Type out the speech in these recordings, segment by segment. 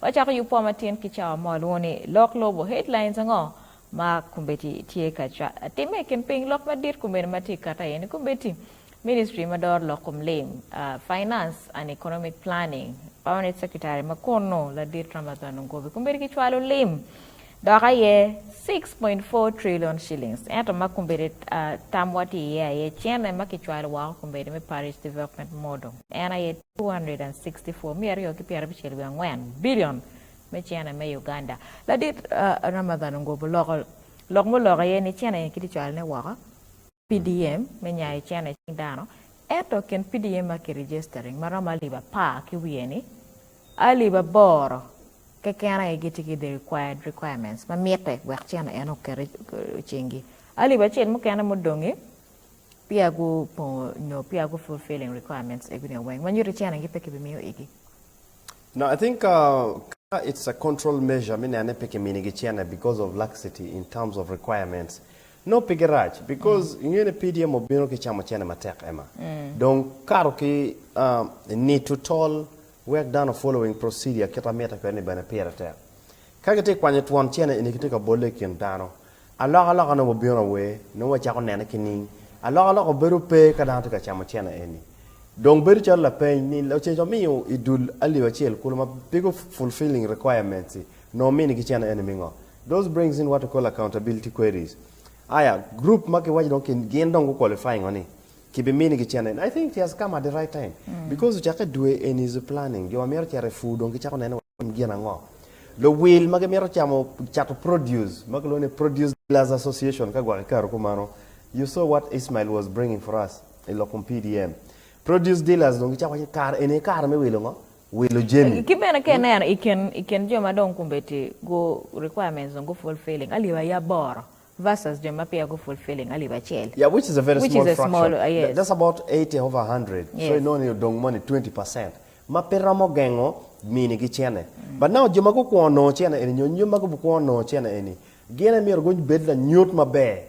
Wacako yubwa matin ki cawa mo alwongo ni Lok Lobo Headlines ango ma kombeddi tye ka timme i kin piny lok madit kombeddi ma tye ka kati aye ni kombeddi Ministry ma doro lok kom lim, Finance and Economic Planning, Permanent Secretary ma kunu ladit Ramathan Ngobi kombeddi kicwalo lim dok aye 6.4 trillion shillings ento ma kombeddi tamwa tye iye aye cene ma kicwalo woko kombeddi me Parish Development Model en aye 264 294 billion me cene me Uganda. Ladit Ramathan Ngobi oloko lok muloko aye ni cene eni kitye cwalone woko PDM me nyayo cene i cing dano ento kin PDM ma ki registering ma romo alip apar ki wiye ni alip aboro keken aye gitye ki the required requirements ma mitte wek cene eno oket i cingi. Alip acel mukene mudongi peya gupongo nyo peya gu fulfilling requirements eguni weng ma nyuto cene gi pe kibimiyo igi. No, I think uh, it's a control measure me nene pe kiminigi cene because of laxity in terms of requirements. No pe girac because mm. ingene PDM obino ki camo cene matek ema. Mm. Dong kato ki uh, need to tol wek dano following procedure kita mitte kwede ni bene pire tek. Ka gitye kwanyo twon cene eni gitye ka bolle i kin dano. Alokaloka nongo obino awe, nongo wacako nene ki ning. Alokaloka obedo pe ka dano tye ka camo cene eni. Dong bedo calo lapeny ni locec omiyo i dul alip acel kulu ma pe gu fulfilling requirements nongo mini ki cene eni mingo? Those brings in what we call accountability queries. Aya, group ma kiwaco dong ki gin dong gu qualifying o ni kibi mini ki cene eni. I think it has come at the right time because ocakke dwe eni is planning jo ma mito cito i pur dong gicako nene gin ango? Luwil ma gimito camo cato produce ma kilwongo ni Produce Dealers Association ka gwok ikato kumano, you saw what Ismail was bringing for us i lok kom PDM. Produce dealers dong gicako waco ni kare eni aye kare me wilo ngo? Wilo jami. Ki bene ka ineno i kin i kin jo ma dong kombeddi gu requirements dong gu fulfilling alip aye aboro versus jo ma peya gu fulfilling alip acel. Yeah, which is a very Which small is a fraction. small, uh, yes. That's about 80 over 100. So Yes. inongo ni odong moni 20%. Ma pe romo gengo minigi cene. But now jo ma gukwongo nongo cene eni nyo jo ma gubikwongo nongo cene eni gin aye myero gubed lanyut maber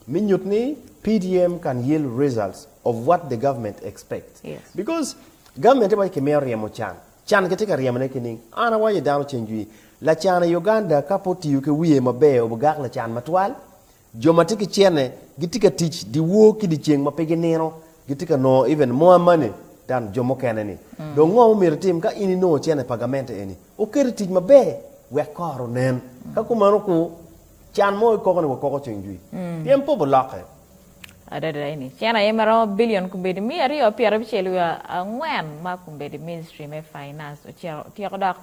me nyut ni PDM can yield results of what the government expects. Yes. Because government waco kimito ryemo can. Can kitye ka ryemone ki ning? An awaco dano ceng jwi, lacan i Uganda ka pe otiyo ki wiye maber obigak lacan matwal. Jo ma tye ki cene gitye ka tic dyewor ki dyeceng ma pe ginino, gitye ka nongo even more money than jo mukene ni. Dong ngo ma myero itim ka in inongo cene pa gamente eni? Oket i tic maber wek kore onen. Ka kumeno ku, can mo ikoko ni wakoko ceng jwi. Pien pe obilokke. Adada eni cene aye ma romo billion kombeddi 264 ma kombeddi ministry me finance ocito otyeko dok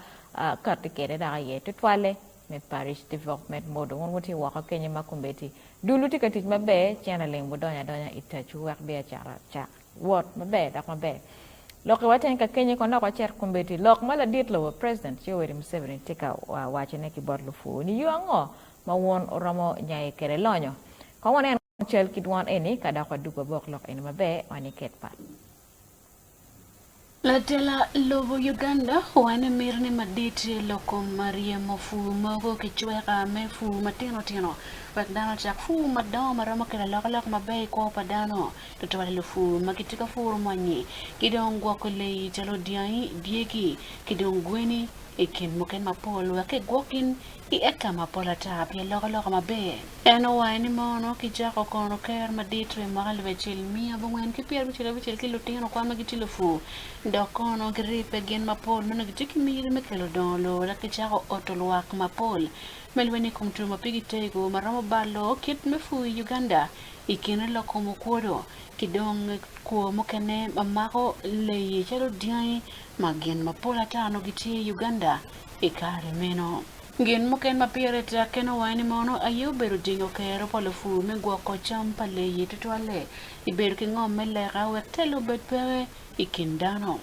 kati kwede dok aye tutwalle me Parish Development Model. Wun wutye woko kenyo ma kombeddi dul wutye ka tic maber, cene ling wudonyo adonya i tacwu wek biacara cak wot maber dok maber. Lok i wateng ka kenyo kono dok wacit kombeddi lok ma ladit lobo President Yoweri Museveni tye ka wacone ki bot lupur ni yo ango ma wun wuromo nyayo kwede lonyo. Kong wanen cal ki dwon eni ka dok wadug wabok lok eni maber wani ket pat. Latela lobo Uganda owaco ni miti ne madit tye lok kom ryemo pur mogo ki cweka me pur matino tino wek dano ocak pur madongo ma romo kelo alokaloka maber i kwo pa dano tutwale lupur ma gitye ka puro mwanyi ki dong gwoko leyi calo dyangi, dyegi ki dong gweni i kin mukene mapol wek kigwok gin i eka mapol ata pi alokaloka maber. En owaco ni mono kicako kono ker madit i mwaka alip acel miya abongwen ki pyerabicel abicel ki lutino kwan ma gitye lupur dok kono giribbe gin mapol ma nongo gitye ki miti me kelo dongo lobo dok kicako oto lwak mapol me lweny i kom two ma pigi tego ma romo balo kit me pur i Uganda i kine lok kom okwodo ki dong kwo mukene ma mako leyi calo dyangi ma gin mapol ata nongo gitye i Uganda i kare meno. Gin mukene ma pire tek en owaco ni mono aye obedo jingo kero pa lupur me gwoko cam pa leyi tutwalle i bedo ki ngom me leka wek telo obed peke i kin dano.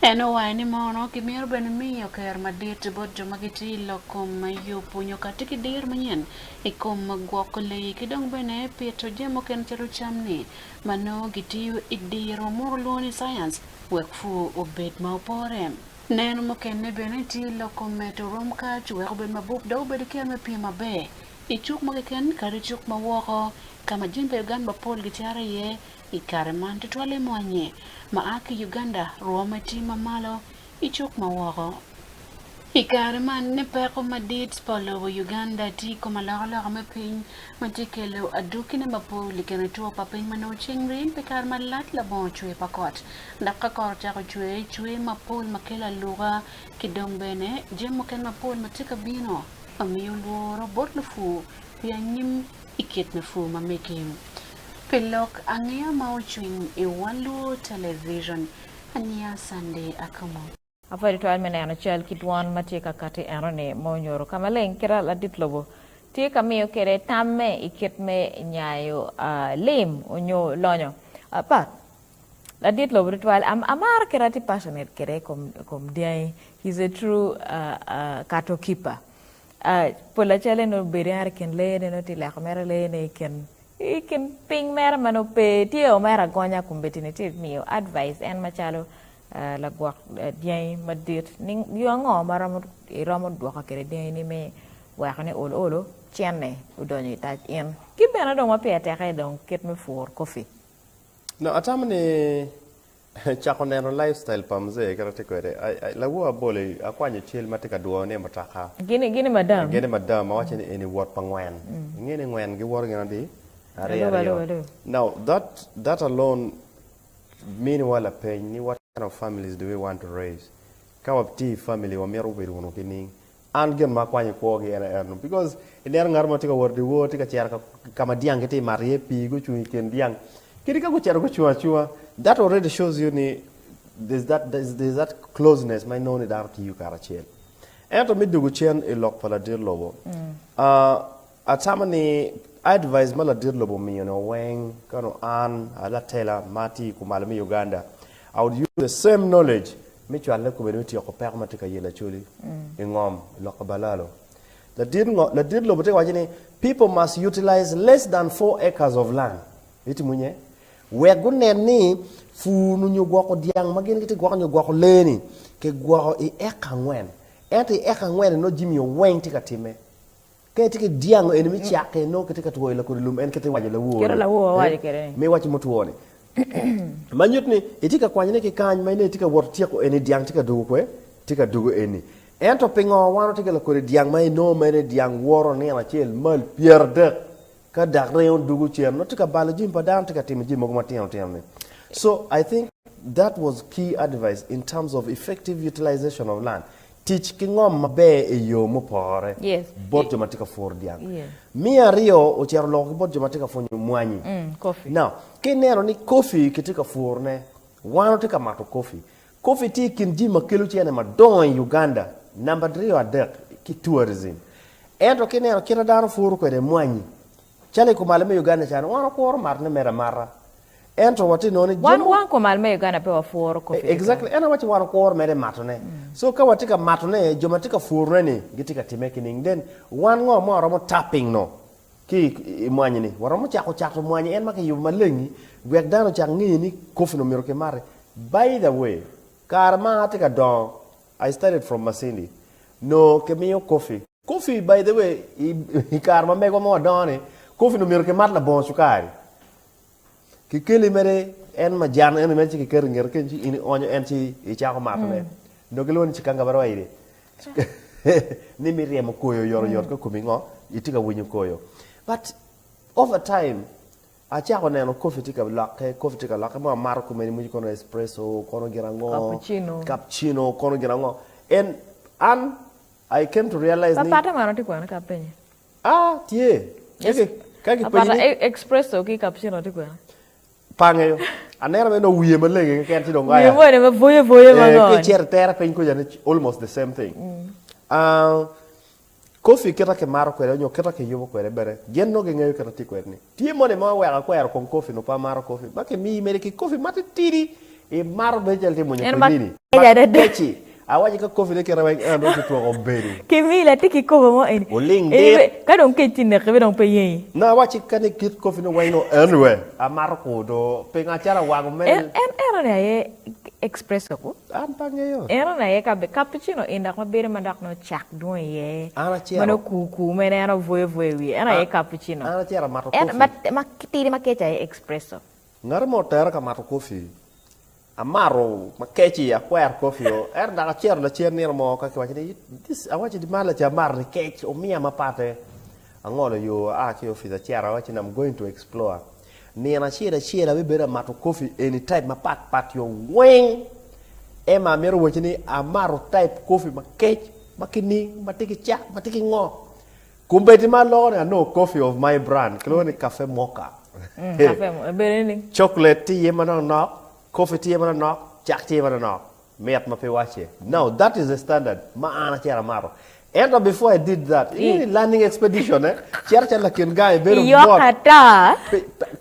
En owaco ni mono kimito bene miyo kero madit bot jo ma gitye i lok kom yubo nyo kati ki diro manyen i kom gwoko leyi ki dong bene pito jami mukene calo cam-ni ma nongo gitiyo i diro ma muno lwongo ni science wek pur obed ma opore. Neno mukene bene tye loko medo rwom kac wek obed mabup dok obed ki kero me pyem maber i cuk mo keken kadi cuk ma woko ka ma jami pa Uganda mapol gicato iye i kare man tutwalle mwanyi ma a ki Uganda rwomme tye ma malo i cuk ma woko. I kare man ni peko madit pa lobo Uganda tye i kom alokaloka me piny ma tye kelo adwogine mapol i kine two pa piny ma nongo ceng ryeny pi kare malac labongo cwer pa kot dok ka kot ocako cwer, cwer mapol ma kelo aluka ki dong bene jami mukene mapol ma tye ka bino ma miyo lworo bot lupur pi anyim i kit me pur ma megi. Pi lok angeya ma ocwiny i Wan Luo Television, Ania Sunday Akumu. Apwod twal me neno cal ki dwon ma tye ka kati enoni ma onyuto ka maleng kit ma ladit lobo tye ka miyo kwede tamme i kit me nyayo lim onyo lonyo pa ladit lobo tutwal. Amaro kit ma tye passionate kwede i kom dyangi. He's a true cattle keeper. Pol acale nongo obedo en i kin lee ne nongo tye leko mere lee ne i kin piny mere ma nongo pe tye o mere agonya kombeddi ni tye miyo advice en macalo Lagwok dyangi madit ni yo ango ma iromo dwoko kwede dyangini me weko ni olo olo cene odonyo i tac in ki bene dong ma pire tek aye dong kit me puro kofi. No atamo ni cako neno lifestyle pa mzee kit atye kwede lawor abolo akwanyo cal ma tye ka dwone i mutoka Gini madam. Gini madam awaco ni eni wot pa ngwen inge ni ngwen giwoto gin adi aryo aryo now that that alone Miniwa lapeny ni what kind of families do we want to raise? Ka watye i family wamito bedo wunu ki ning? An gin ma akwanyo i kwogi en aye eno because ineno ngat mo tye ka wot dyewor tye ka cito ka ma dyang gitye ka mato iye pii gucung i kin dyang kadi ka gucito gucung acunga that already shows you ni there's that, there's that closeness ma inongo ni dano tiyo karacel. Ento me dwogo cen i lok pa ladit lobo, uh, Atamo ni advice ma ladit lobo omiyo ni oweng ka onongo an a latela ma atye i kumalo me Uganda I would use the same knowledge me cwale kome me tyeko peko ma tye ka yelo Acholi i ngom i lok pa Balalo. Ladit ngo ladit lobo tye ka waco ni people must utilize less than 4 acres of land. Itimo nye? Wek gunen ni pur nyo gwoko dyang ma gin gitye gwoko nyo gwoko lee ni kigwoko i eka angwen. Ento i eka angwen ni nongo jami weng tye ka time. Ka itye ki dyang eni me cake nongo kitye ka twoyo lakodi lum en kite iwaco lawor Kite lawor wawaco kwede ni. Me iwaco mutwo ni. Ma nyuto ni itye ka kwanyone ki kany ma ineno itye ka wot tyeko eni dyang tye ka dwogo kwe tye ka dwogo eni. Ento pingo wan watye ki lakodi dyang ma inongo mere dyang woro nino acel mal 30 ka dak ringo dwogo cen nongo tye ka balo jami pa dano tye ka timo jami mogo matino tino ni. So I think that was key advice in terms of effective utilization of land. Tic ki ngom maber i yo mupore bot jo ma tye ka puro dyang. Me aryo, ocito oloko ki bot jo ma tye ka pwonyo mwanyi. Now, ka ineno ni kofi kitye ka purone, wan watye ka mato kofi. Kofi tye i kin jami ma kelo cene madongo i Uganda, namba aryo adek ki tourism. Ento ka ineno kit ma dano puro kwede mwanyi, calo i kumalo me Uganda cani, wan wakuro matone mere amata. Ento watye nongo ni Wan jami wan kumal me Uganda pe wapuro kopi keken. Exactly, en awaci wan wakuro mere matone. So ka watye ka matone, jo ma tye ka purone ni gitye ka time ki ning? Then wan ngo ma waromo tapping no ki i mwanyi ni? Waromo cako cato mwanyi en ma kiyubo maleng-ngi wek dano ocak ngeyo ni kopi ni omyero kimati. By the way, kare ma atye ka dongo, I started from Masindi, nongo kimiyo kopi. Kopi by the way, i kare ma megwa ma wadongo ni, kopi ni omyero kimat labongo cukari. Kikeli mere en majan eni mere ci kiketo i ngete kenyo ci in ionyo en ci icako matone. Nongo gilwongo ni cikanga barwaire. Ni mi ryemo koyo oyotoyot ka komi ngo itye ka winyo koyo. But over time acako neno kofi tye ka lokke, kofi tye ka lokke ma amato komeni mogo kono espresso, kono gin ango, Cappuccino. cappuccino, kono gin ango. And an I came to realize ni Papatte meno tye kwene ka apenye? Ah, tye. Ka gipenyi ni. Espresso ki cappuccino tye kwene? Pe angeyo. Aneno mere nongo wiye maleng keken ci dong aya. Wiye moni ma bwoyo bwoyo ma gone. Ka icito itere piny kuca ni almost the same thing. Ah, coffee kita kimato kwede nyo kita kiyubo kwede bene gin nongo gingeyo kita tye kwede ni. Tye moni ma oweko akwero kong coffee nongo pe amato coffee ma kimiyi mere ki coffee matitidi Imato bedo calo itye mwonyo kwinini. Makec-ci. Awaco ka kofi ne kite weng en dong kitwoko bedo. Kimi latin kikopo mo eni. Oling dit. Ka dong kec tye neki be dong pe yenyi. No awaci ka ni kit kofi ne weng no anyway amato kur do pingo acalo awango mere. En eno ni aye espresso ku. An pe angeyo. Eno ni aye cappuccino eni dok ma bedo ma dok nongo cak dwong iye. An acito. Ma nongo kur kur mene en obwoyo bwoyo i wiye. Eno aye cappuccino. An acito amato kofi. Ma tidi makec aye espresso. Ngat mo otera ka mato kofi. Amato makec-ci, akwero coffee-o, ento dok acito lacen nino mo ka kiwaco ni this, awaco ni man laca amato ni kec omiya mapatte. Angolo yo aa ki i opic acito awaco ni I'm going to explore. Nino acel acel abibedo amato coffee eni type mapat pat yo weng. Emma amito wacci ni amato type coffee makec, ma kining, ma tye ki cak, ma tye ki ngo. Kombeddi ma aloko ni anongo coffee of my brand kilwongo ni cafe mocha. Chocolate tye iye manok nok, coffee tye iye manok nok, cak tye iye manok nok. Mit ma pe wacce. Now that is the standard ma an acito amato. Ento before I did that, ingeyo ni learning expedition eh, cito calo lakin gang ibedo Iyok mot. ata.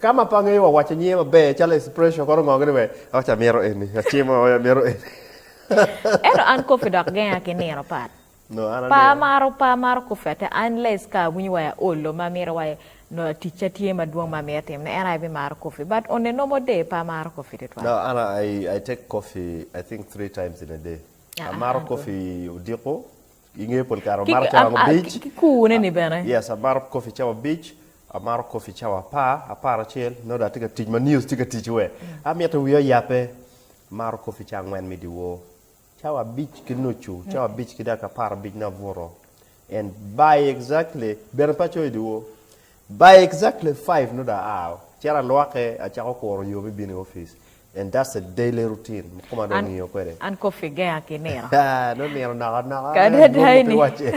Ka ma pe angeyo wa waco nyinge maber calo espresso kono ngo gini wee, awaco amito eni, acimo amito eni. Ento an coffee dok genga ki nino pat. No, an Pe anino. amaro pe amaro coffee ata unless ka awinyo wai aolo ma amito wai nongo ticca tye madwong ma amito timone en aye abimaro coffee but on a normal day pe amaro coffee tutwal. No, an I, I take coffee I think 3 times in a day. Ah, ah, Amaro an ko. coffee odiko, ingeyo pol kare Ki, amaro am, cawa ah, abic. ki kune ni bene. Yes, amaro coffee cawa abic, amaro coffee cawa apar, apar acel, nongo dong atye ka tic ma news tye ka tic we. Amito wiya oyabe, amaro coffee cawa angwen me dyewor. Cawa abic ki nucu, cawa abic ki dakika apar abic nongo abuto. And by exactly, bene pe acoyo i dyewor, by exactly 5 nongo dong aa, cito alwoke, acako kuro yo me bino i office. And that's a daily routine ma koma dong An, ongiyo kwede. an coffee genga ki nino. Nongo nino naka naka, Kadi dwong ma pe ada ni. wacce.